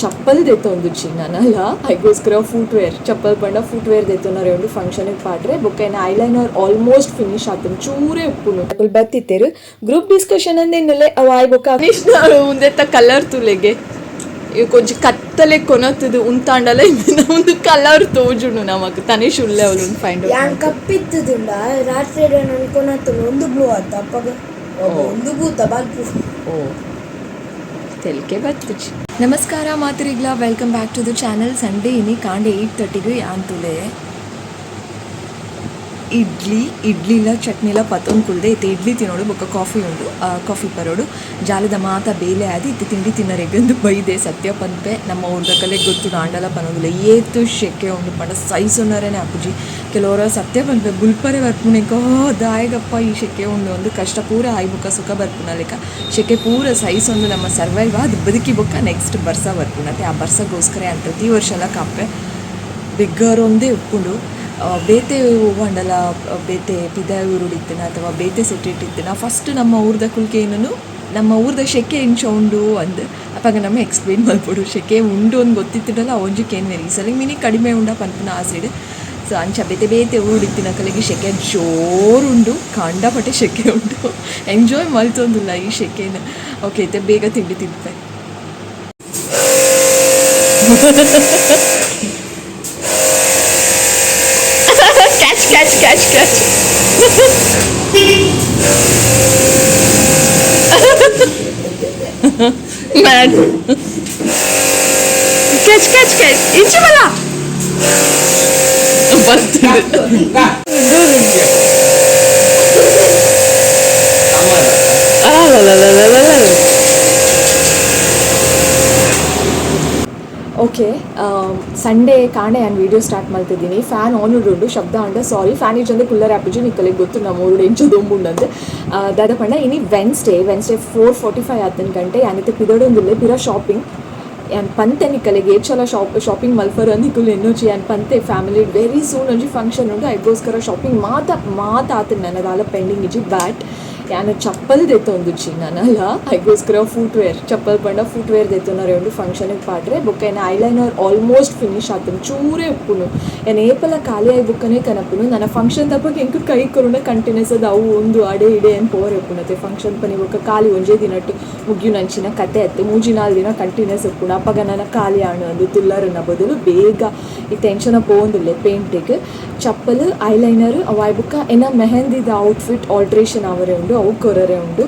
ಚಪ್ಪಲ್ ದೆತ್ತೊಂದುಜಿ ನನಲ. ಐಗೋಸ್ಕರ ಫುಟ್ ವೇರ್, ಚಪ್ಪಲ್ ಪಂಡ ಫುಟ್ ವೇರ್ ದೆತ್ತೊನರೆ ಉಂಡು ಫಂಕ್ಷನ್ ಪಾಡ್ರೆ. ಬೊಕ್ಕ ಎನ್ನ ಐಲೈನರ್ ಆಲ್ಮೋಸ್ಟ್ ಫಿನಿಶ್ ಆತುಂಡು, ಚೂರೇ ಉಪ್ಪುನು. ಅಕುಲು ಬತ್ತಿತ್ತೆರ್, ಗ್ರೂಪ್ ಡಿಸ್ಕಷನ್ ಅಂದೆನ್ನಲೆ ಅವು ಆಯ್. ಬೊಕ್ಕ ಉಂದೆತ್ತ ಕಲರ್ ತೂಲೆಗೆ. ಒಂಜಿ ಕತ್ತಲೆ ಕೊನತುದು ಉಂತಾಂಡಲ ಇಂದೆನ ಉಂದು ಕಲರ್ ತೋಜುಂಡು ನಮಕ್. ತನಿಷ್ ಉಲ್ಲೆ, ಅವ್ಲು ಫೈಂಡ್. ಯಾನ್ ಕಪ್ಪಿತ್ತುದುಂಡ ರಾತ್ರಿ ನನ್ ಕೊನತ್ತುಂಡು. ಒಂದು ಬ್ಲೂ ಆತ ಅಪ್ಪಗ ಒಂದು ಭೂತ ಬಲ್ಪು. ಓ, ತೆಲಿಕೆ ಬತ್ತುಜಿ. ನಮಸ್ಕಾರ ಮಾತರಿಗ್ಲ, welcome back to the channel. Sunday ಇನಿ ಕಾಂಡೆ 8:30ಗೆ ಯಾನ್ ತುಲೆ ಇಡ್ಲಿ, ಇಡ್ಲಿಲ ಚಟ್ನಿಲ ಪತ್ತೊಂದು ಕುಲ್ದೆ. ಇತ್ತೆ ಇಡ್ಲಿ ತಿನ್ನೋಡು, ಬೊಕ್ಕ ಕಾಫಿ ಉಂಡು, ಕಾಫಿ ಪರೋಡು. ಜಾಲದ ಮಾತ ಬೇಲೆ ಆದ್ ಇತ್ತೆ ತಿಂಡಿ ತಿನ್ನರೆಗಂದು ಬೈದೆ. ಸತ್ಯ ಪನ್ಪೆ, ನಮ್ಮ ಊರ್ದಕಲೆ ಗೊತ್ತು ಆಂಡಲ ಪನೊಂದುಲ್ಲ, ಏತ್ ಶೆಕೆ ಉಂಡು ಪಂಡ ಸೈಸೊನ್ನರೇನೆ ಆಪುಜಿ. ಕೆಲವರ ಸತ್ಯ ಪನ್ಪೆ, ಬುಲ್ಪರೆ ಬರ್ಪುನೆಕೋ ದಾಯೆಗಪ್ಪ ಈ ಶೆಕೆ ಉಂಡು. ಒಂದು ಕಷ್ಟ ಪೂರ ಆಯಿ ಬೊಕ್ಕ ಸುಖ ಬರ್ಪುನ ಲೆಕ್ಕ, ಶೆಕೆ ಪೂರ ಸಹಿಸೊಂದು ನಮ್ಮ ಸರ್ವೈವ್ ಆದ್ ಬದುಕಿ ಬೊಕ್ಕ ನೆಕ್ಸ್ಟ್ ಬರ್ಸ ಬರ್ಪುನತೆ. ಆ ಬರ್ಸಗೋಸ್ಕರ ಅಂತ ಪ್ರತಿ ವರ್ಷಲ ಕಾಪೆ. ಬೆಗ್ಗರೊಂದೇ ಉಪ್ಪುಂಡು. ಬೇತೆ ಒವ್ವಾಂಡಲ ಬೇತೆ ಪಿದಾಯಿ ಊರುಡು ಇತ್ತಿನ ಅಥವಾ ಬೇತೆ ಸಿಟಿಟ್ ಇತ್ತಿನ, ಫಸ್ಟ್ ನಮ್ಮ ಊರ್ದ ಕುಲ್ಕೇನನು ನಮ್ಮ ಊರ್ದ ಶೆಕೆ ಎಂಚ ಉಂಡು ಅಂದ್ ಅಪಗ ನಮ್ಮ ಎಕ್ಸ್ಪ್ಲೇನ್ ಮಲ್ಪೊಡು. ಶೆಕೆ ಉಂಡು ಅಂದ್ ಗೊತ್ತಿತ್ತುಂಡಲ ಒಂಜಿ ಕೇನ್ವೆರ್, ಈ ಸಲ ಮಿನಿ ಕಡಿಮೆ ಉಂಡ ಪನ್ಪುನ ಆಸೆಡ್. ಸೊ ಅಂಚ ಬೇತೆ ಬೇತೆ ಊರುಡು ಇತ್ತಿನಕಲೆಗ್ ಶೆಕೆ ಜೋರುಂಡು, ಕಂಡಪಟ್ಟೆ ಶೆಕೆ ಉಂಡು. ಎಂಜಾಯ್ ಮಲ್ತೊಂದುಲ್ಲ ಈ ಶೆಕೆನ್. ಓಕೆ, ಇತ್ತೆ ಬೇಗ ತಿಂಡಿ ತಿನ್ಪೆ. Catch, catch, catch, catch. Man, catch, catch, catch. ಇಂಚಿ ಬಲ ಬರ್ತದೆ. ಓಕೆ, ಸಂಡೇ ಕಾಂಡೆ ನಾನು ವೀಡಿಯೋ ಸ್ಟಾರ್ಟ್ ಮಾಡ್ತಿದ್ದೀನಿ. ಫ್ಯಾನ್ ಆನ್ ಉಂಡು, ಶಬ್ದ ಅಂಡ ಸಾರಿ. ಫ್ಯಾನ್ ಇಜ್ಜಂದೆ ಕುಲ್ಲರೆ ಆಪುಜಿ, ನಿಕ್ಕಲೆಗ್ ಗೊತ್ತು ನಮ್ಮ ಊರುಡು ಎಂಚ ದೊಂಬುಂಡಂದ್. ದಾದ ಪಂಡ ಇನಿ ವೆನ್ಸ್ಡೇ, ವೆನ್ಸ್ಡೇ 4:45 ಆತನ ಗಂಟೆ. ಯಾನಿತ್ತೆ ಪಿದಡೊಂದುಲ್ಲೆ ಪಿರ ಶಾಪಿಂಗ್. ಯಾನ್ ಪಂತೆ ನಿಕ್ಕಲೆಗ್ ಏತ್ ಶಾಪಿಂಗ್ ಮಲ್ಪರ ನಿಕುಲು ಎನ್ನೊಚಿ. ಯಾನ್ ಪಂತೆ ಫ್ಯಾಮಿಲಿ ವೆರಿ ಸೂನ್ ಒಂಜಿ ಫಂಕ್ಷನ್ ಉಂಡು, ಐಗೋಸ್ಕರ ಶಾಪಿಂಗ್ ಮಾತ ಮಾತ ಆತುಂಡು, ನನ ದಾಲ ಪೆಂಡಿಂಗ್ ಇಜ್ಜಿ. ಬಟ್ ಯಾನ್ ಚಪ್ಪಲ್ ದೆತ್ತೊಂದುಜಿ ನನಲ. ಐಗೋಸ್ಕರ ಫುಟ್ ವೇರ್, ಚಪ್ಪಲ್ ಪಂಡ ಫುಟ್ ವೇರ್ ದೆತ್ತೊನರೆ ಉಂಡು ಫಂಕ್ಷನ್ಗೆ ಪಾಡ್ರೆ. ಬೊಕ್ಕ ಎನ್ನ ಐಲೈನರ್ ಆಲ್ಮೋಸ್ಟ್ ಫಿನಿಶ್ ಆತುಂಡು, ಚೂರೇ ಉಪ್ಪುನು. ಯಾನ್ ಏಪಲ ಖಾಲಿ ಆಯಿ ಬೊಕ್ಕನೇ ಕನಪುನು. ನನ್ನ ಫಂಕ್ಷನ್ ದಪಗ ಎಂಕ್ ಕೈ ಕೊರುಂಡ ಕಂಟಿನ್ಯೂಸ್ ಅದು ಅವು ಒಂದು ಅಡೆ ಇಡೆ ಏನ್ ಪೋರೆ ಉಪ್ಪುನತೆ. ಫಂಕ್ಷನ್ ಪನಿ ಬೊಕ್ಕ ಖಾಲಿ ಒಂಜೇ ದಿನಟ್ಟು ಮುಗಿಯುನಂಚಿನ ಕತೆ ಅತ್ತೆ. 3-4 ದಿನ ಕಂಟಿನ್ಯೂಸ್ ಉಪ್ಪುಂಡು. ಅಪಗ ನನ ಖಾಲಿ ಆಣು ಅಂದು ತುಲ್ಲರನ ಬದಲು ಬೇಗ ಈ ಟೆನ್ಷನ್ ಪೋವೊಂದುಲ್ಲೆ ಪೇಂಟಿಗ್. ಚಪ್ಪಲ್, ಐಲೈನರ್ ಅವು ಆಯ್ ಬೊಕ್ಕ ಎನ್ನ ಮೆಹಂದಿದ ಔಟ್ಫಿಟ್ ಆಲ್ಟ್ರೇಷನ್ ಅವರೆ ಉಂಡು, ಅವು ಕೊರರೆ ಉಂಡು.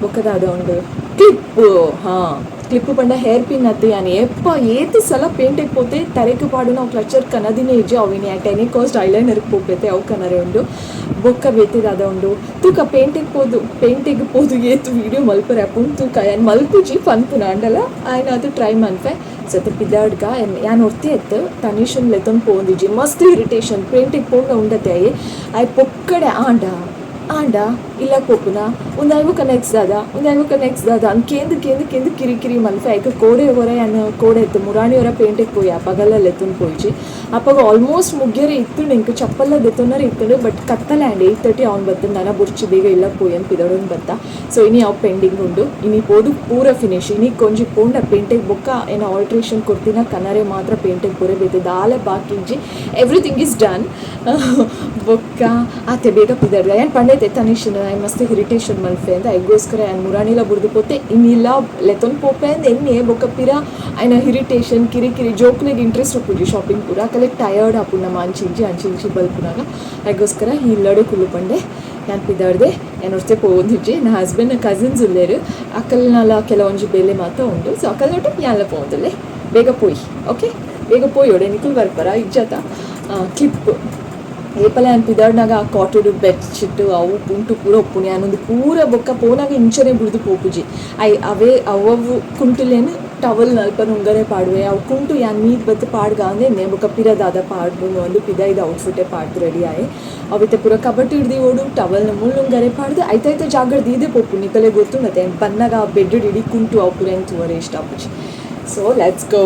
ಬೊಕ್ಕ ದಾದ ಉಂಡು? ಕ್ಲಿಪ್. ಹಾಂ, ಕ್ಲಿಪ್ ಪಂಡ ಹೇರ್ ಪಿನ್ ಅತ್ತು. ಯಾನ್ ಏಪ ಏತ್ ಸಲ ಪೇಂಟೆಗ್ ಪೋತೆ, ತರೆಕ್ ಪಾಡುನ ಅವು ಕ್ಲಚರ್ ಕನದಿನೇ ಇಜ್ಜಿ. ಅವು ಇನಿ ಅಟ್ ಎನಿ ಕಾಸ್ಟ್ ಐಲೈನರ್ ಪೋಪೆತೆ, ಅವು ಕನರೆ ಉಂಡು. ಬೊಕ್ಕ ಬೇತೆ ದಾದ ಉಂಡು ತೂಕ. ಪೇಂಟೆಗ್ ಪೋದು ಏತ್ ವೀಡಿಯೋ ಮಲ್ಪರೆ ಆಪುಂಡು ತೂಕ. ಯಾನ್ ಮಲ್ಪುಜಿ ಪನ್ಪುನ ಆಂಡಲ ಆಯ್ನಾತ್ ಟ್ರೈ ಮನ್ಪೆ. ಸತ ಪಿದಾಡ್ಗ. ಯಾನ್ ಒರ್ತಿ ಅತ್ತ್, ತನಿಷನ್ ಲೆತ್ತೊಂದು ಪೋವೊಂದಿಜ್ಜಿ. ಮಸ್ತ್ ಇರಿಟೇಷನ್ ಪೇಂಟೆಗ್ ಪೋಂಡ ಉಂಡತೆ. ಆಯೆ ಆಯ್ ಪೊಕ್ಕಡೆ ಆಂಡ ಆಂಡ ಇಲ್ಲ ಪೋಪುನ, ಉಂದು ಐವಕ ನೆಕ್ಸ್ಟ್ ದಾದ, ಉಂದು ಐವಕ ನೆಕ್ಸ್ಟ್ ದಾದ ಅಂದ್ ಕೇಂದು ಕೇಂದು ಕೇಂದು ಕಿರಿ ಕಿರಿ ಮಲ್ಪೆ. ಐಕ್ ಕೋಡೆ ಒರ ಯಾನ್ ಕೋಡೆ ಇತ್ತು ಮುರಾಣಿ ಒರ ಪೇಂಟೆಗ್ ಪೋಯಿ, ಅಪಗಲ ಲೆತ್ತೊಂದು ಪೋಯಿಜಿ. ಅಪಗ ಆಲ್ಮೋಸ್ಟ್ ಮುಗ್ಯರೆ ಇತ್ತುಂಡು, ಎಂಕ್ ಚಪ್ಪಲ್ಲ ದೆತ್ತೊನರೆ ಇತ್ತುಂಡು. ಬಟ್ ಕತ್ತಲೆ ಆಂಡ್, 8:30 ಅವ್ನು ಬತ್ತು. ನನ ಬುಡ್ಚಿ, ಬೇಗ ಇಲ್ಲ ಪೋಯಿ ಅಂದ್ ಪಿದಡೊಂದು ಬತ್ತ. ಸೊ ಇನಿ ಅವು ಪೆಂಡಿಂಗ್ ಉಂಡು. ಇನಿ ಪೋದು ಪೂರ ಫಿನಿಶ್. ಇನಿ ಕೊಂಜಿ ಪೋಂಡ ಪೇಂಟೆಗ್ ಬೊಕ್ಕ ಏನ ಆಲ್ಟ್ರೇಷನ್ ಕೊರ್ತಿನ ಕನರೆ ಮಾತ್ರ ಪೇಂಟೆಗ್ ಪೂರೆ. ಬೇತೆ ದಾಲೆ ಬಾಕಿ ಇಜ್ಜಿ, ಎವ್ರಿಥಿಂಗ್ is done. ಬೊಕ್ಕ ಆತೆ, ಬೇಗ ಪಿದಡ್ಗ. ಯಾನ್ ಪಂಡೈತೆ ತನಿಷನ್ I ಮಸ್ತ್ ಇರಿಟೇಷನ್ ಮಲ್ಪೆ ಅಂದ್. ಐಗೋಸ್ಕರ ಯಾನ್ ಮುರಾಣಿಲ ಬುಡ್ದು ಪೋತೆ. ಇನ್ನಿಲ್ಲ ಲೆತ್ತೊಂದು ಪೋಪೆ ಅಂದ್ ಎನ್ನೆ. ಬೊಕ್ಕ ಪಿರ ಆಯ್ನ ಇರಿಟೇಷನ್ ಕಿರಿಕಿರಿ. ಜೋಕ್ಲೆಗ್ ಇಂಟ್ರೆಸ್ಟ್ ಉಪ್ಪುಜಿ ಶಾಪಿಂಗ್ ಪೂರ. ಅಕಲೆ ಟಯರ್ಡ್ ಆಪುಂಡು ನಮ್ಮ ಅಂಚಿ ಇಂಚಿ ಅಂಚಿ ಇಂಚಿ ಬಲ್ಪುನಾಗ. ಐಗೋಸ್ಕರ ಇಲ್ಲಡೆ ಕುಲ್ಲು ಪಂಡೆ. ಯಾನ್ ಪಿದಾಡ್ದೆ. ಯಾನ್ ಒರ್ತೆ ಪೋವೊಂದಿಜ್ಜಿ. ನನ್ನ ಹಸ್ಬೆಂಡ್ ಕಸಿನ್ಸ್ ಉಲ್ಲೆರ್, ಅಕಲ್ನಲ ಕೆಲವೊಂಜಿ ಬೇಲೆ ಮಾತ ಉಂಡು. ಸೊ ಅಕಲ್ನೊಟ್ಟು ಯಾನ್ಲ ಪೋವೊಂದುಲ್ಲೆ. ಬೇಗ ಪೋಯಿ. ಓಕೆ, ಬೇಗ ಪೋಯಿ. ಒಡೆ ನಿಕುಲು ಬರ್ಪರ ಇಜ್ಜತ? ಕ್ಲಿಪ್ ಏಪಲ ಯಾನ್ ಪಿದಾಡ್ನಾಗ ಆ ಕಾಟುಡು ಬೆಡ್ಶೀಟ್ ಅವು ಕುಂಟು ಪೂರ ಉಪ್ಪುಂಡು. ಯಾನೊಂದು ಪೂರ ಬೊಕ್ಕ ಪೋನಾಗ ಇಂಚನೆ ಬುಡ್ದು ಪೋಪುಜಿ. I ಅವೇ ಅವವು ಕುಂಟುಲೇನ್ ಟವಲ್ ನಲ್ಪ ನುಂಗರೆ ಪಾಡುವೆ. ಅವು ಕುಂಟು ಯಾನ್ ಮೀದ್ ಬತ್ತು ಪಾಡ್ಗ ಅಂದೆ. ಬೊಕ್ಕ ಪಿರ ದಾದ ಪಾಡ್ದು ಒಂದು ಪಿದಾಯ್ದ ಔಟ್ಫಿಟ್ಟೆ ಪಾಡ್ದು ರೆಡಿ ಆಯೆ. ಅವಿತ್ತೆ ಪೂರ ಕಬಟ್ ಹಿಡ್ದು ಓಡು ಟವಲ್ನ ಮುಳ್ಳುಂಗರೆ ಪಾಡ್ದು ಐತೈತೆ ಜಾಗಡ್ ದೀದೆ ಪೋಪು. ನಿಕಲೆ ಗೊತ್ತುಂಡತೆ, ಬನ್ನಗ ಆ ಬೆಡ್ ಇಡೀ ಕುಂಟು ಅವು ಪೂರ ಎಂಕ್ ತೂವರೆ ಇಷ್ಟ ಆಪುಜಿ. ಸೊ let's go.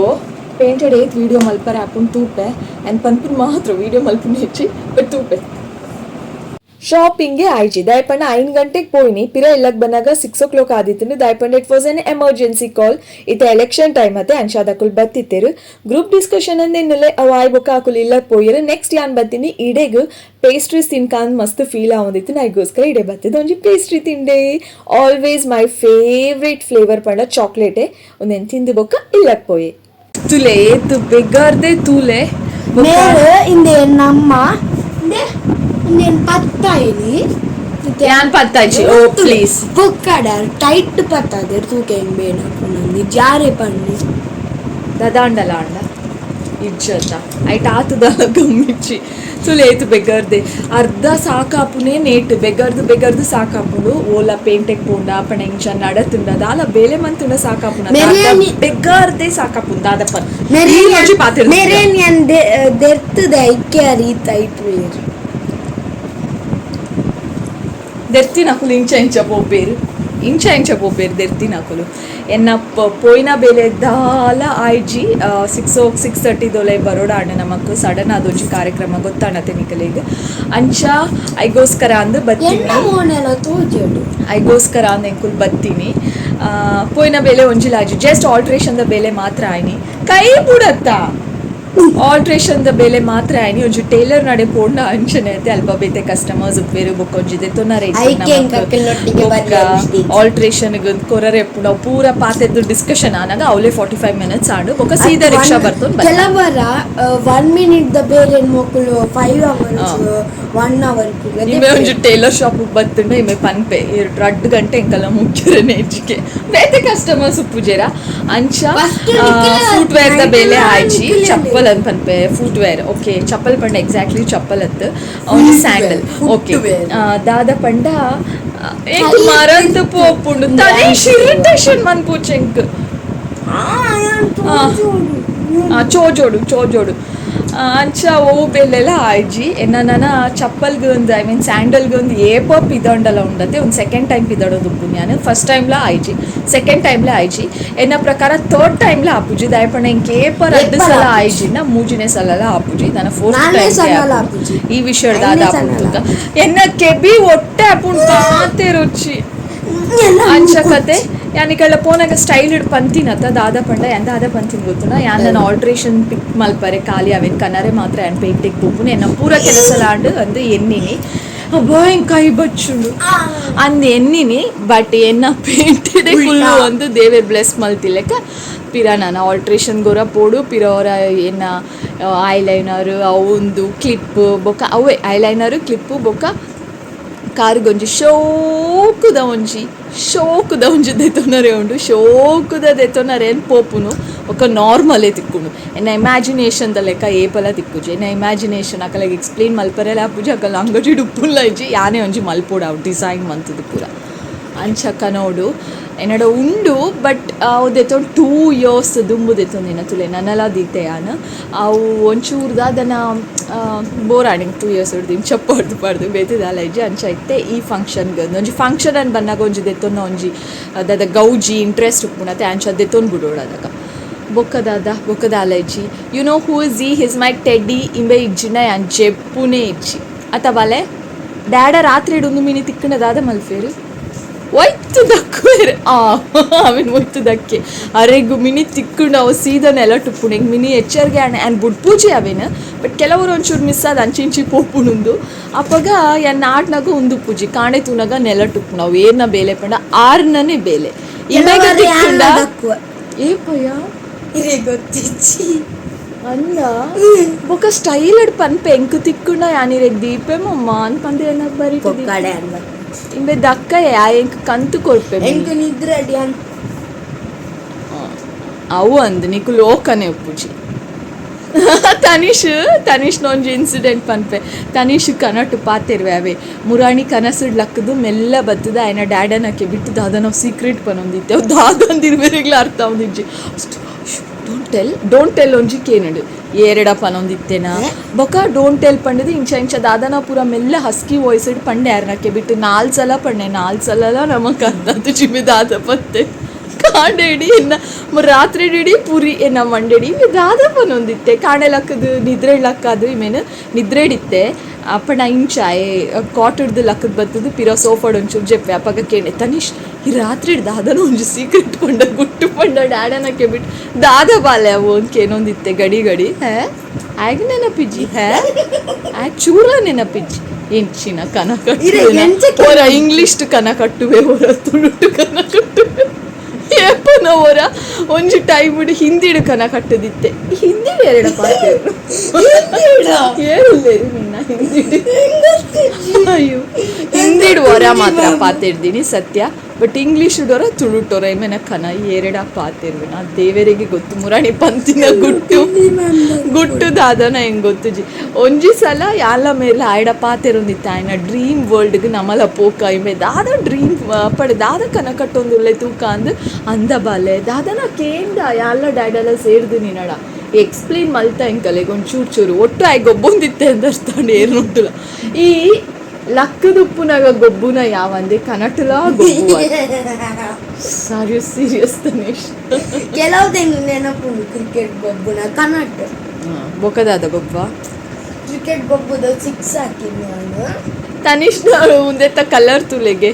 Painted ಏತ್ ವೀಡಿಯೋ ಮಲ್ಪರೆ ಆಪುಂಡು ತೂಪೆ. ಆ್ಯಂಡ್ ಪನ್ಪುನ್ ಮಾತ್ರ, ವೀಡಿಯೋ ಮಲ್ಪುನ ಹೆಚ್ಚಿ, ಬಟ್ ತೂಪೆ. ಶಾಪಿಂಗ್ಗೆ ಆಯ್ಜಿ ದಾಯಪಂಡ 5 ಗಂಟೆಗೆ ಪೋಯಿನಿ, ಪಿರ ಇಲ್ಲಗ್ ಬನ್ನಾಗ 6 ಓ ಕ್ಲಾಕ್ ಆದಿತ್ತುಂಡು. ದಾಯಪಂಡ it was an emergency call. ಇತ್ತೆ ಎಲೆಕ್ಷನ್ ಟೈಮ್ ಅತ್ತೆ, ಅಂಚಾದ್ ಅಕುಲು ಬತ್ತಿತ್ತೇರು. ಗ್ರೂಪ್ ಡಿಸ್ಕಷನ್ ಅಂದೇನಲೆ ಅವು ಆಯ್ ಬೊಕ್ಕ ಅಕುಲು ಇಲ್ಲಗ್ ಪೋಯೆರ್. ನೆಕ್ಸ್ಟ್ ಯಾನ್ ಬತ್ತೀನಿ ಇಡೆಗ್. ಪೇಸ್ಟ್ರೀಸ್ ತಿನ್ಕಾಂದ್ ಮಸ್ತ್ ಫೀಲ್ ಆವೊಂದಿತ್ತು. ಐಗೋಸ್ಕರ ಇಡೆ ಬತ್ತಿದ್ದು ಒಂಜಿ ಪೇಸ್ಟ್ರಿ ತಿಂಡೆ. ಆಲ್ವೇಸ್ my favourite flavour ಪಂಡ ಚಾಕ್ಲೇಟೆ. ಒಂದೇನು ತಿಂದು ಬೊಕ್ಕ ಇಲ್ಲಗ್ ಪೋಯೆ. ತುಲೆ ಏತು ಬೆಗರ್ದೆ ತೂಲೆ. ಮೇರ್ ಇಂದೆ ನಮ್ಮ ಇಂದೆ ಇಂದೆನ್ ಪತ್ತಾಯಿನಿ. ಯಾನ್ ಪತ್ತಾಜಿ, ಓ ಪ್ಲೀಸ್. ಬೊಕ್ಕಡ ಟೈಟ್ ಪತ್ತಾದೆರ್ ತೂಕೆ ಹೆಂಗ್ ಬೇಡ ಜಾರೆ ಪಣ್ಣಿ. ದದಾಂಡಲ ಅಂಡ ಇಜ್ಜತ್ತ ಐಟ್ ಆತುದಲ ಗಮ್ಮಿಚ್ಚಿ. ತುಲೆ ಏತು ಬೆಗರ್ದೆ. ಅರ್ಧ ಸಾಕಾಪುನೇ ನೇಟ್ ಬೆಗರ್ದು ಬೆಗರ್ದು ಸಾಕಾಪುಂಡು. ಓಲ ಪೇಂಟೆಗ್ ಪೋಂಡ ಪಂಡ ಇಂಚ ನಡತುಂಡ ದಾಲ ಬೇಲೆ ಮಂತುಂಡ ಸಾಕಾಪುನ. ಬೆಗರ್ದೆ ಸಾಕಾಪುಂಡು ದಾದಪ್ಪ. ಒಂಜಿ ಪಾತೆರ. ಮೆರೇನ್ ಯಾನ್ ದೆರ್ತದೆ ಐಕೆ ರೀತ ಐಟ್. ದೆರ್ತಿನಕುಲು ಇಂಚ ಇಂಚ ಪೋಪೇರು, ಇಂಚ ಇಂಚ ಪೋಪೇರು ದೆರ್ತಿನಕುಲು. ಎನ್ನ ಪೋಯಿನ ಬೇಲೆ ದಾಲ ಆಯ್ಜಿ. 6 6:30 ದೊಲೆ ಬರೋಡ ಅಣ್ಣ ನಮಕ್ ಸಡನ್ ಅದೊಂಜಿ ಕಾರ್ಯಕ್ರಮ ಗೊತ್ತಾಣತೆ ನಿಕಲೆಗ್. ಅಂಚ ಐಗೋಸ್ಕರ ಅಂದ್ ಬತ್ತೀನಿ. ಎನ್ನ ಮೋನೆಲ ತೋಜಡು. ಐಗೋಸ್ಕರ ಅಂದ್ ಎಂಕುಲು ಬತ್ತೀನಿ. ಪೋಯಿನ ಬೇಲೆ ಒಂಜಿಲ ಆಯ್ಜಿ. ಜಸ್ಟ್ ಆಲ್ಟ್ರೇಷನ್ ದ ಬೇಲೆ ಮಾತ್ರ ಆಯ್ನಿ. ಕೈ ಬುಡತ್ತ. ಆಲ್ಟ್ರೇಷನ್ ದ ಬೇಲೆ ಮಾತ್ರ ಆಯ್ನಿ. ಒಂಜಿ ಟೇಲರ್ ನಡೆ ಪೋಂಡ ಅಂಚನೆ ಐತೆ. ಅಲ್ಪ ಬೇತೆ ಕಸ್ಟಮರ್ಸ್ ಉಪ್ಪೇರು. ಬೊಕ್ಕ ಒಂಜಿ ದೆತ್ತೊನರೆ. ಐಕೆ ಎಂಕ್ ಅಕಲ್ನೊಟ್ಟಿಗೆ ಬರ್ರೆ ಅನಿಸ್ತಿ. ಆಲ್ಟ್ರೇಷನ್ ಕೊರರೆ ಎಪ್ಪುಂಡು. ಅವು ಪೂರ ಪಾತೆರ್ದು ಡಿಸ್ಕಷನ್ ಆನಾಗ ಅವಲೇ 45 ಮಿನಿಟ್ಸ್ ಆಂಡು. ಬೊಕ್ಕ ಸೀದಾ ರಿಕ್ಷಾ ಬರ್ತೊಂದು. ಕೆಲವರ 1 ಮಿನಿಟ್ ದ ಬೇಲೆ ಮಕ್ಕಳು 5 ಅವರ್ಸ್, 1 ಅವರ್. ಇಮೆ ಒಂಜಿ ಟೇಲರ್ ಶಾಪ್ ಬತ್ತುಂಡ ಇಮೆ ಪನ್ಪೆ 2 ಗಂಟೆ ಎಂಕಲ್ಲ ಮುಖ್ಯರನೆ ಹೆಚ್ಚಿಗೆ ಬೇತೆ ಕಸ್ಟಮರ್ಸ್ ಉಪ್ಪುಜೇರ. ಅಂಚ First ನಿಖಿಲ ಫುಟ್ವೇರ್ ದ ಬೇಲೆ ಆಯ್ಜಿ. ನಿಖಿಲ. ಚಪ್ಪಲ್ ಅಂತ ಪನ್ಪೆ. Footwear okay. ಚಪ್ಪಲ್ ಪಂಡ ಎಕ್ಸಾಕ್ಟ್ಲಿ ಚಪ್ಪಲ್ ಅತ್ತು, ಒಂಜಿ ಸ್ಯಾಂಡಲ್ ಓಕೆ. Footwear. ದಾದ ಪಂಡ ಎಂಕ್ ಮರಂತು ಪೋಪುಂಡು. ತನೀಶ್ ಇರಿಟೇಷನ್ ಮನ್ಪುಚೆ ಎಂಕ್. ಚೋಜೋಡು ಚೋಜೋಡು. ಅಂಚ ಓ ಬೆಲ್ಲೆಲ್ಲ ಆಯ್ಜಿ. ಎನ್ನ ನನ ಚಪ್ಪಲ್ಗೆ ಒಂದು, I mean ಸ್ಯಾಂಡಲ್ಗೆ ಒಂದು ಏಪ ಪಿದಂಡಲ ಉಂಡತೆ. ಒಂದು ಸೆಕೆಂಡ್ ಟೈಮ್ ಪಿದಡೋದು ಉಪ್ಪು. ನಾನು ಫಸ್ಟ್ ಟೈಮ್ಲ ಆಯ್ಜಿ, ಸೆಕೆಂಡ್ ಟೈಮ್ಲ ಆಯ್ಜಿ. ಎನ್ನ ಪ್ರಕಾರ ಥರ್ಡ್ ಟೈಮ್ಲ ಆಪುಜಿ. ದಾಯಪಂಡ ಎಂಕ್ ಏಪ ರಡ್ಡು ಏಪಲ ಸಲ ಆಪುಜಿ. ಆಯ್ಜಿನ ಮೂಜಿನೇ ಸಲಲ ಆಪುಜಿ. ನನ್ನ ಫೋರ್ತ್ ನಾಲ್ನೇ ಟೈಮ್ ಸಲಲ ಆಪುಜಿ. ಈ ವಿಷಯದ ಐದನೇ ಆಪುಂಡು. ಎನ್ನ ಕೆಬಿ ಒಟ್ಟೆ ಆಪುಂಡು ಪಾತೆ ರುಚಿ. ಅಂಚ ಕತೆ. ಯಾನಿಕಳ್ಳ ಪೋನಾಗ ಸ್ಟೈಲ್ ಇಡ್ ಪಂತಿನತ್ತ. ದಾದ ಪಂಡ ಯಾನ್ ದಾದ ಪಂತಿನ ಗೊತ್ತುನ? ಯಾನ್ ನನ್ನ ಆಲ್ಟ್ರೇಷನ್ ಪಿಕ್ ಮಲ್ಪರೆ ಖಾಲಿ ಅವೇನ್ ಕನರೆ ಮಾತ್ರ ಯಾನ್ ಪೇಂಟಿಗೆ ಪೋಪುನು. ಎನ್ನ ಪೂರ ಕೆಲಸ ಲಾಂಡ್ ಅಂದು ಎನ್ನಿನಿ. ಅಬ್ಬಾ, ಎಂಕ್ ಕೈ ಬಚ್ಚುಂಡು ಅಂದ್ ಎನ್ನಿನಿ. ಬಟ್ ಎನ್ನ ಪೇಂಟೆಡೆ ಕುಲ್ಲು ಒಂದು ದೇವೆರ್ ಬ್ಲೆಸ್ ಮಲ್ತಿಲೆಕ್ಕ ಪಿರ ನಾನು ಆಲ್ಟ್ರೇಷನ್ ಗೊರ ಪೋಡು. ಪಿರ ಅವರ ಎನ್ನ ಐಲೈನರ್ ಅವು ಕ್ಲಿಪ್ ಬೊಕ್ಕ ಅವೇ ಐಲೈನರ್ ಕ್ಲಿಪ್ಪು ಬೊಕ್ಕ ಕಾರುಗೊಂಜಿ ಶೋಕುದ ಒಂಜಿ ಶೋಕುದ ಒಂಜಿ ದೆತೊನರೆ ಉಂಡು. ಶೋಕುದ ದೆತೊನರೆ ಏನ್ ಪೋಪುನು. ಬೊಕ್ಕ ನಾರ್ಮಲೇ ತಿಕ್ಕುಂಡು. ಎನ್ನ ಇಮ್ಯಾಜಿನೇಷನ್ ದ ಲೆಕ್ಕ ಏಪಲ ತಿಕ್ಕುಜಿ. ಎನ್ನ ಇಮ್ಯಾಜಿನೇಷನ್ ಅಕಲೆಗ್ ಎಕ್ಸ್ಪ್ಲೇನ್ ಮಲ್ಪರೆಲ ಆಪುಜಿ. ಅಕಲ್ನ ಅಂಗಡಿಡ್ ಉಪ್ಪುಲ್ಲ ಇಜ್ಜಿ. ಯಾನೇ ಒಂಜಿ ಮಲ್ಪೊಡು ಅವು ಡಿಸೈನ್ ಮಂತುದು ಪೂರ. ಅಂಚ ಕನೋಡು ಎನ್ನಡ ಉಂಡು. ಬಟ್ ಅವು ದೆತೊಂಡು 2 ಇಯರ್ಸ್ ದುಂಬು ದೆತೊಂದಿನ ತುಲೆ ನನಲ ದೀತೆ ಯಾನ್. ಅವು ಒಂಚೂರು ದಾದನ ಬೋರ್ ಆಂಡ್. 2 ಇಯರ್ಸ್ ಹಿಡ್ದು ಇಂಚ ಪಡ್ದು ಪಡ್ದು ಬೇತೆ ದಾಲ ಇಜ್ಜಿ. ಅಂಚ ಇತ್ತೆ ಈ ಫಂಕ್ಷನ್ಗೆ ಒಂಜಿ ಫಂಕ್ಷನ್ ಅನ್ ಬನ್ನಾಗ ಒಂಜಿ ದೆತ್ತೊನ್ನ ಒಂಜಿ ದಾದ ಗೌಜಿ ಇಂಟ್ರೆಸ್ಟ್ ಉಪ್ಪುಂಡತೆ. ಅಂಚ ದೆತ್ತೊಂದು ಬಿಡೋಡು ಅದಕ್ಕ. ಬೊಕ್ಕ ದಾದ? ಬೊಕ್ಕ ದಾಲ ಇಜ್ಜಿ. You know who is he? He's my teddy. ಇಂಬೆ ಇಜ್ಜಿನ ಯಾನ್ ಜೆಪ್ಪುನೇ ಇಜ್ಜಿ. ಅತ್ತ ಬಾಲೆ ಡ್ಯಾಡ ರಾತ್ರಿ ಒಂದು ಮಿನಿ ತಿಕ್ಕಣ ದಾದ ಮಲ್ಫೇರು ಒಯ್ತು ದಕ್ಕುವೆರ್. ಆ ಅವಿನ್ ಒಯ್ತು ದಕ್ಕೆ ಅರೆಗು ಮಿನಿ ತಿಕ್ಕುಂಡು ಅವು ಸೀದಾ ನೆಲ ಟುಪ್ಪುಂಡು. ಎಂಕ್ ಮಿನಿ ಎಚ್ಚರಿಗೆ ಆಂಡ್ ಆ್ಯಂಡ್ ಬುಡ್ಪೂಜಿ ಅವೇನು. ಬಟ್ ಕೆಲವರು ಒಂಚೂರು ಮಿಸ್ ಆದ ಅಂಚಿ ಇಂಚಿ ಪೋಪುಂಡುಂದು. ಅಪಗ ಯಾನ್ ನಾಟ್ನಾಗ ಉಂದು ಪೂಜಿ ಕಾಣೆ ತೂನಾಗ ನೆಲ ಟುಪ್ಪುಂಡು. ಅವು ಏರ್ನ ಬೇಲೆ ಪಂಡ ಆರ್ನನೇ ಬೇಲೆ ಇಂಬೆಗ್ ತಿಕ್ಕುಂಡ. ಏ ಪಯ್ಯ. ಇರೇ ಗೊತ್ತಿಚ್ಚಿ. ಅಲ್ಲ, ಬೊಕ ಸ್ಟೈಲ್ ಅಡ್ ಪನ್ಪೆ ಎಂಕ್ ತಿಕ್ಕುಂಡ ಯಾನಿರೆಗ್ ದೀಪೆ ಮಮ್ಮ ಅನ್ ಪಂದೆ ಏನಾಗ ಬರಿ. ಪೊಕ್ಕಡೆ ಅನ್ಬ. ಇಂಬೆ ದಕ್ಕ ಯಾ ಎಂಕ್ ಕಂತು ಕೊರ್ಪೆ. ಎಂಕ್ ನಿದ್ರೆ ಅಡಿ ಅನ್. ಅವು ಅಂದ್ ನಿಕು ಲೋಕನೆ ಉಪ್ಪುಜಿ. ತನಿಷ್ ತನಿಷ್ ಒಂಜಿ ಇನ್ಸಿಡೆಂಟ್ ಪನ್ಪೆ. ತನಿಷ್ ಕನಟು ಪಾತೆರ್ವೆ. ಅವೇ ಮುರಾಣಿ ಕನಸುಡ್ ಲಕ್ಕದು ಮೆಲ್ಲ ಬತ್ತದ ಆಯ್ನ ಡ್ಯಾಡನಕ್ಕೆ ಬಿಟ್ಟು ದಾದ ನಾವು ಸೀಕ್ರೆಟ್ ಪನೊಂದಿತ್ತೆ. ಅವು ದಾದ ಅಂದಿರ್ಬೇರೆಗ್ಲ ಅರ್ಥ ಆವೊಂದಿಜ್ಜಿ. "Don't tell, don't tell" ಒಂಜಿ ಕೇನಡು. ಏರೆಡ ಪನೊಂದಿತ್ತೇನ ಬೊಕ don't tell ಪಂಡದು ಇಂಚ ಇಂಚ ದಾದನ ಪೂರ ಮೆಲ್ಲ ಹಸ್ಕಿ ವಾಯ್ಸ್ ಪಂಡೆ ಯಾರನಕ್ಕೆ ಬಿಟ್ಟು. ನಾಲ್ ಸಲ ಪಂಡೆ. ನಾಲ್ ಸಲಲ ನಮಕ್ ಅರ್ಥ ಜಿಮೆ ದಾದ ಪತ್ತೆ. ಕಾಂಡೆಡಿ ಎನ್ನ ರಾತ್ರಿ ಇಡೀ ಪುರಿ ಎನ್ನ ಮಂಡೆಡಿ ದಾದ ಪನೊಂದಿತ್ತೆ. ಕಾಣೆ ಲಕ್ಕದು ನಿದ್ರೆ ಲಕ್ಕದು ಇಮೇನು ನಿದ್ರೆ ಇಡಿತ್ತೆ. ಅಪ್ಪಣ ಇಂಚ ಕಾಟಡ್ದು ಲಕ್ಕದ್ ಬತ್ತದು ಪಿರ ಸೋಫಾಡ್ ಒಂಚೂರು ಜೆಪ್ಪೆ. ಅಪ್ಪಗ ಕೇಂಡೆ, ತನಿಷ್, ಈ ರಾತ್ರಿ ದಾದನ ಒಂಜಿ ಸೀಕ್ರೆಟ್ ಪಂಡ, ಗುಟ್ಟು ಪಂಡ ಡ್ಯಾಡನಕ್ಕೆ ಬಿಟ್ಟು ದಾದ ಬಾಲೆ ಅವು ಅಂದ್ಕೇನೊಂದಿತ್ತೆ ಗಡಿ ಗಡಿ. ಹೇ, ಆಗ ನೆನಪಿಜ್ಜಿ? ಹೇ, ಆ ಚೂರ ನೆನಪಿಜ್ಜಿ. ಎಂಚಿನ ಕನ ಇರೆ, ಎಂಚ ಕಟ್ಟು ಹೊರ ಇಂಗ್ಲಿಷ್ ಕನ ಕಟ್ಟುವೆ, ಹೊರ ತುಳುಟು ಕನ ಕಟ್ಟುವೆ, ಏಪನ ಹೊರ ಒಂಜಿ ಟೈಮ್ ಹಿಂದಿಡು ಕನ ಕಟ್ಟದಿತ್ತೆ. ಹಿಂದಿಡು ಎರಡ ಪಾತೆ ಏರುಲ್ಲೇರು ನಿನ್ನ ಹಿಂದಿಡು. ಅಯ್ಯೋ, ಹಿಂದಿಡು ಹೊರ ಮಾತ್ರ ಪಾತಿರ್ತೀನಿ ಸತ್ಯ. ಬಟ್ ಇಂಗ್ಲೀಷ್ ಡೋರ ತುಳುಟೋರ ಏಮೇನ ಕನ ಎರಡ ಪಾತಿರ್ವೆ ನಾ ದೇವರಿಗೆ ಗೊತ್ತು. ಮುರಾಣಿ ಪಂತಿನ ಗುಟ್ಟು ಗುಟ್ಟು ದಾದನ ಹೆಂಗ್ ಗೊತ್ತುಜಿ. ಒಂಜಿ ಸಲ ಯಾಲ ಮೇಲೆ ಆಯ್ಡ ಪಾತೆರೊಂದಿತ್ತ, ಆಯ್ನ ಡ್ರೀಮ್ ವರ್ಲ್ಡ್ಗೆ ನಮಲ ಪೋಕ ಇಮೆ ದಾದ ಡ್ರೀಮ್ ಪಡೆ ದಾದ ಕನ ಕಟ್ಟೊಂದುಲ್ಲೆ ತೂಕ ಅಂದ್ ಅಂದ ಬಾಲೆ ದಾದನ ಕೇಂದ ಯಾಲ ಡ್ಯಾಡೆಲ್ಲ ಸೇರ್ದು ನಿನ್ನಡ ಎಕ್ಸ್ಪ್ಲೇನ್ ಮಲ್ತ ಎಂಕಲೆಗ್ ಒಂದ್ ಚೂರು ಚೂರು ಒಟ್ಟು ಆಯ್ ಗೊಬ್ಬೊಂದಿತ್ತೆ ಅಂದ ಅರ್ಥ ಏರ್ನುಂಟುಲ. ಈ ಲಕ್ಕದುಪ್ಪುನಾಗ ಗೊಬ್ಬುನ ಯಾವಂದೆ ಕನಟುಲ ಗೊಬ್ಬು. ಸಾರಿ, ಸೀರಿಯಸ್ ತನಿಷ್. ಕೆಲವ್ದು ನೆನಪುಂಡು, ಕ್ರಿಕೆಟ್ ಗೊಬ್ಬುನ ಕನ್ನಡ. ಬೊಕದಾದ ಗೊಬ್ಬ? ಕ್ರಿಕೆಟ್ ಗೊಬ್ಬುದ ಸಿಕ್ಸ್ ಹಾಕಿದ್ ನಾನು. ತನಿಷ್ ಉಂದೆತ್ತ ಕಲರ್ ತುಲೆಗೆ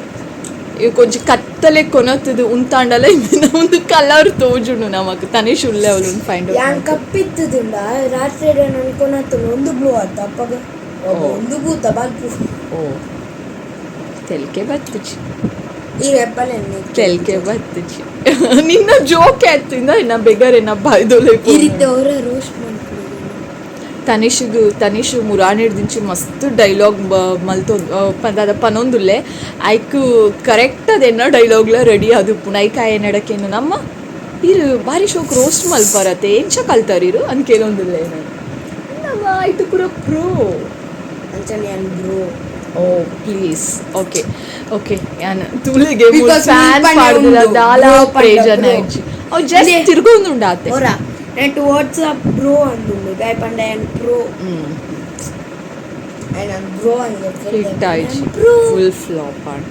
ಇವು ಕೊಂಚ ಕತ್ತಲೆ ಕೊನತ್ತದು ಉಂತಾಂಡಲ ಇಂದಿನ ಒಂದು ಕಲರ್ ತೋಜುಂಡು ನಮಕ್. ತನಿಷ್ ಉಲ್ಲೆ ಅವಳು ಫೈಂಡ್. ಯಾನ್ ಕಪ್ಪಿತ್ತದುಂಡ ರಾತ್ರಿ ನನ್ ಕೊನತ್ತುಂಡು ಒಂದು ಬ್ಲೂ ಆತ ಅಪ್ಪಗ ಒಂದು ಭೂತ ಬಾಲ್ಪು. ಓ, ತೆಲ್ಕೆ ಬತ್ತುಚಿ. ಈ ರೆಪ್ಪಲೆ. ತೆಲ್ಕೆ ಬತ್ತುಚಿ. ನಿನ್ನ ಜೋಕ್ ಆಯ್ತಿಂದ ಇನ್ನ ಬೆಗರ್ ಎನ್ನ ಬಾಯ್ದೊಲೆ. ಈ ರೀತಿ ಅವರ ರೋಸ್ಟ್ ಮಾಡ್ಕೊಂಡು. ತನಿಷ್ಗ್ ತನಿಷ್ ಮುರಾನಿಡ್ದಿಂಚಿ ಮಸ್ತ್ ಡೈಲಾಗ್ ಮಲ್ತೊಂದು ದಾದ ಪನೊಂದುಲ್ಲೆ. ಐಕ್ ಕರೆಕ್ಟ್ ಅದೆನ್ನ ಡೈಲಾಗ್ಲ ರೆಡಿ ಆದುಪ್ಪುಂಡು. ಐಕ್ ಆಯೆ ನಡಕೇನು ನಮ್ಮ ಇರು ಬಾರಿ ಶೋಕ್ ರೋಸ್ಟ್ ಮಲ್ಪರತೆ, ಎಂಚ ಕಲ್ತಾರಿರು ಅಂತ ಕೇಳೊಂದುಲ್ಲೆ. ನಾನು ನಮ್ಮ ಆಯ್ತು ಪೂರ ಪ್ರೋ. ಅಂಚನೆ ಯಾನ್ bro. O please, okay okay. ಯಾನ್ ತುಳಿಗೆ Because fan ಮುಲ್ಪನೆ ಪಾಡ್ದಿಲ್ಲ. ಉಂಡು. ದಾಲ Bro ಪಂಡ ಪ್ರಯೋಜನ bro. ಇಜ್ಜಿ. ಅವು ಜಸ್ಟ್ ತಿರ್ಗೊಂದುಂಡು ಆತೆ. ಒರ net WhatsApp bro ಅಂದುಂಡು ದಾಯೆ ಪಂಡ ಯಾನ್ ಪ್ರೋ. ಯಾನ್ ಬ್ರೋ ಅಂದ್. ಹಿಟ್ ಆಯ್ತು. Bro. Full flap ಆಂಡ್.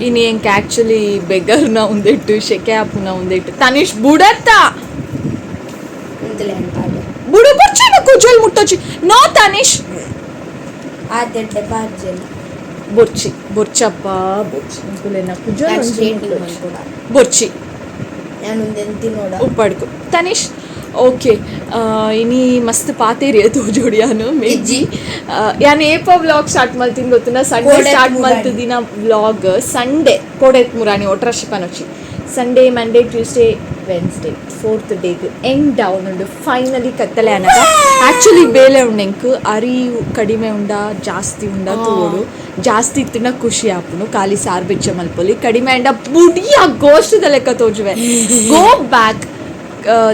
ಇನ್ನು ಎಂಕ್ ಆಕ್ಚುಲಿ ಬೆಗರ್ನ ಉಂದೆಟ್ಟು ಶೆಕೆ ಆಪುನ ಉಂದೆಟ್ಟು ತನಿಷ್ ಬುಡತ್ತ. ಅಂತಲೇ ಪಾಡ. ಬುಡು, ಬಚ್ಚನ ಕುಜಲ್ ಮುಟ್ಟೊಚ್ಚಿ. ನೋ ತನಿಷ್. ಆತೆಡ್ಡೆ ಪಾಡ್ಜೆಲ್ಲ. ಬೊರ್ಚಿ ಬೊರ್ಚಪ್ಪ ಬೊರ್ಚಿ, ನಿಕುಲೆನ ಕುಜಲ್ ಯಾನ್ ಒಂಜಿ ಸ್ಟ್ರೇಟ್ ಮುಟ್ಟೊಚ್ಚಿ. ಮಲ್ಪೊಡ. ಬೊರ್ಚಿ. ಯಾನ್ ಉಂದೆನ್ ತಿನ್ನೋಡ. ಉಪ್ಪಡ್ಕು ತನಿಷ್. ಓಕೆ, ಇನಿ ಮಸ್ತ್ ಪಾತೇರಿಯ ತೋಜೋಡಿ ಯಾನು ಮೇಜಿ. ಯಾನ್ ಏಪ ವ್ಲಾಗ್ ಸ್ಟಾರ್ಟ್ ಮಲ್ತಿನ ಗೊತ್ತುನ? ಸಂಡೇ. ಕೋಡೆತ್ ಸ್ಟಾರ್ಟ್ ಮುರಾಣಿ. ಮಲ್ತದಿನ ವ್ಲಾಗ್ ಸಂಡೇ. ಕೋಡೆತ್ ಮುರಾಣಿ ಒಟ್ರಾಶಿ ಪನೊಚಿ. Sunday, Monday, Tuesday, Wednesday, fourth ಡೇಗ್ end down ಉಂಡು ಫೈನಲಿ. ಕತ್ತಲೆ ಅನಗ ಆಕ್ಚುಲಿ ಬೇಲೆ ಉಂಡು ಎಂಕ್. ಅರಿ ಕಡಿಮೆ ಉಂಡ ಜಾಸ್ತಿ ಉಂಡ ತೂವೊಡು. ಜಾಸ್ತಿ ಇತ್ತಿನ ಖುಷಿ ಆಪುಂಡು, ಖಾಲಿ ಸಾರ್ ಬೆಚ್ಚ ಮಲ್ಪೊಲಿ. ಕಡಿಮೆ ಅಂಡ ಬುಡಿಯ ಗೋಷ್ಟದ ಲೆಕ್ಕ ತೋಜುವೆ. ಗೋ ಬ್ಯಾಕ್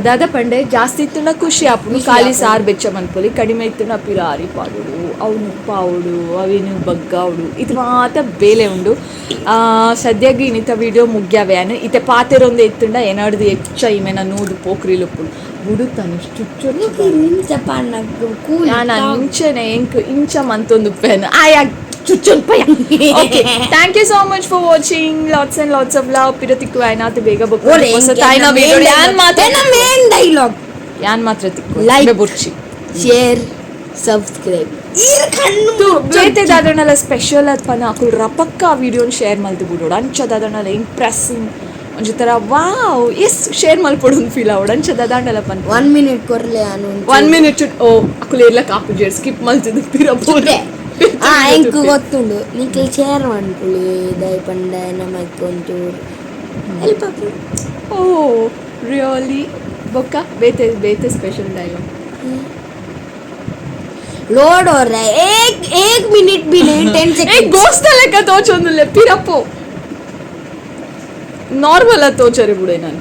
ದಾದ ಪಂಡೆ, ಜಾಸ್ತಿ ಇತ್ತುಂಡ ಖುಷಿ ಆಪುಂಡು, ಖಾಲಿ ಸಾರ್ ಬೆಚ್ಚ ಮನ್ಪೊಲಿ. ಕಡಿಮೆ ಇತ್ತುಂಡ ಪಿರ ಅರಿ ಪಾಡೋಡು, ಅವು ಉಪ್ಪಾವಡು, ಅವೇನು ಬಗ್ಗಾವಡು, ಇದು ಮಾತ ಬೇಲೆ ಉಂಡು. ಸದ್ಯಕ್ಕೆ ಇನ್ನಿತ ವಿಡಿಯೋ ಮುಗ್ಯಾವೆ. ಯಾನು ಇತ್ತೆ ಪಾತೆರೊಂದು ಇತ್ತುಂಡ ಏನಾಡ್ದು ಹೆಚ್ಚ ಇಮೆನ ನೂದು ಪೋಕ್ರಿಲುಪ್ಪುಂಡು. ಬುಡು ತನಿಷ್, ಚುಚ್ಚು. ಇಂಚ ಪಾಡ್ನ ಕೂಲ್. ನಾನು ಇಂಚನೆ ಎಂಕ್ ಇಂಚ ಮಂತೊಂದು ಪೆನ್ ಆಯಾ ಚುಚ್ಚೊನ್ ಪಯ. Okay, thank you so much for watching. Lots and lots of love. ಪಿರತಿಕ್ಕು ಆಯ್ನಾತು ಬೇಗ ಬೊಕ್ಕ ಹೊಸ ತಾಯ್ನ ವಿಡಿಯೋ ಯಾನ್ ಮಾತ್ರ ಮೇನ್ ಡೈಲಾಗ್. ಯಾನ್ ಮಾತ್ರ ತಿಕ್ಕು. Like. ಬುರ್ಚಿ. Share, subscribe. ಈರ್ ಕಣ್ಣು. ಬೇತೆ ದಾದಣಲ ಸ್ಪೆಷಲ್ ಅತ್ಪನ ಅಕುಲ್ ರಪಕ್ಕ ಆ ವಿಡಿಯೋನ್ ಶೇರ್ ಮಲ್ತು ಬಿಡೋಡು. ಅಂಚ ದಾದಣಲ ಇಂಪ್ರೆಸಿಂಗ್ ಒಂಜಿ ಥರ wow S share ಮಲ್ಪೊಡು feel ಆವಡು. ಅಂಚ ದಾದಾಂಡಲ ಪನ್. ಒನ್ ಮಿನಿಟ್ ಕೊರ್ಲೆ ಅನು. ಒನ್ ಮಿನಿಟ್ ಓ ಅಕುಲ್ ಏರ್ಲ ಕಾಪುಜೇರ್, ಸ್ಕಿಪ್ ಮಲ್ತಿದ್ದು ಪಿರ ಪೋರೆ. ಆ ಎಂಕ್ ಗೊತ್ತುಂಡು. ನಿಕ್ಲ್ ಶೇರ್ ಮನ್ಪುಳಿ ದಯ ಪಂಡ ನಮಕ್ ಒಂಚೂರು ಹೆಲ್ಪ್ ಆಪುಂಡು. Oh really? ಬೊಕ್ಕ ಬೇತೆ ಬೇತೆ special dialogue. Load हो रहा है, एक एक मिनट भी नहीं, 10 ಏ सेकंड. ಗೋಸ್ತ ಲೆಕ್ಕ ತೋಚೊಂದುಲ್ಲೆ ಪಿರಪ್ಪು. ನಾರ್ಮಲ್ ತೋಚರೆ ಬಿಡೆ ನಾನು.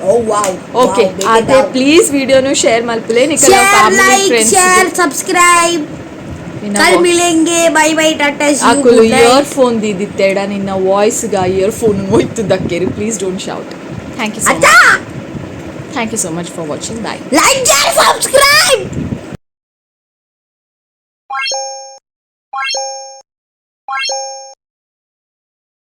Oh wow. ಓಕೆ, ಅದೇ ಪ್ಲೀಸ್ ವಿಡಿಯೋನು ಶೇರ್ ಮಲ್ಪುಲೆ ನಿಕಲ share family like friends. Share subscribe. कल मिलेंगे, बाय बाय, टाटा, सी you. ಅಕುಲು ಇಯರ್ ಫೋನ್ ದೀದಿತ್ತೆಡ ನಿನ್ನ ವಾಯ್ಸ್ಗ ಇಯರ್ ಫೋನ್ ಮೊಯ್ತು ದಕ್ಕೇರಿ. Please don't shout. Thank you so अच्छा. Thank you so much for watching. Bye. Like, share, subscribe.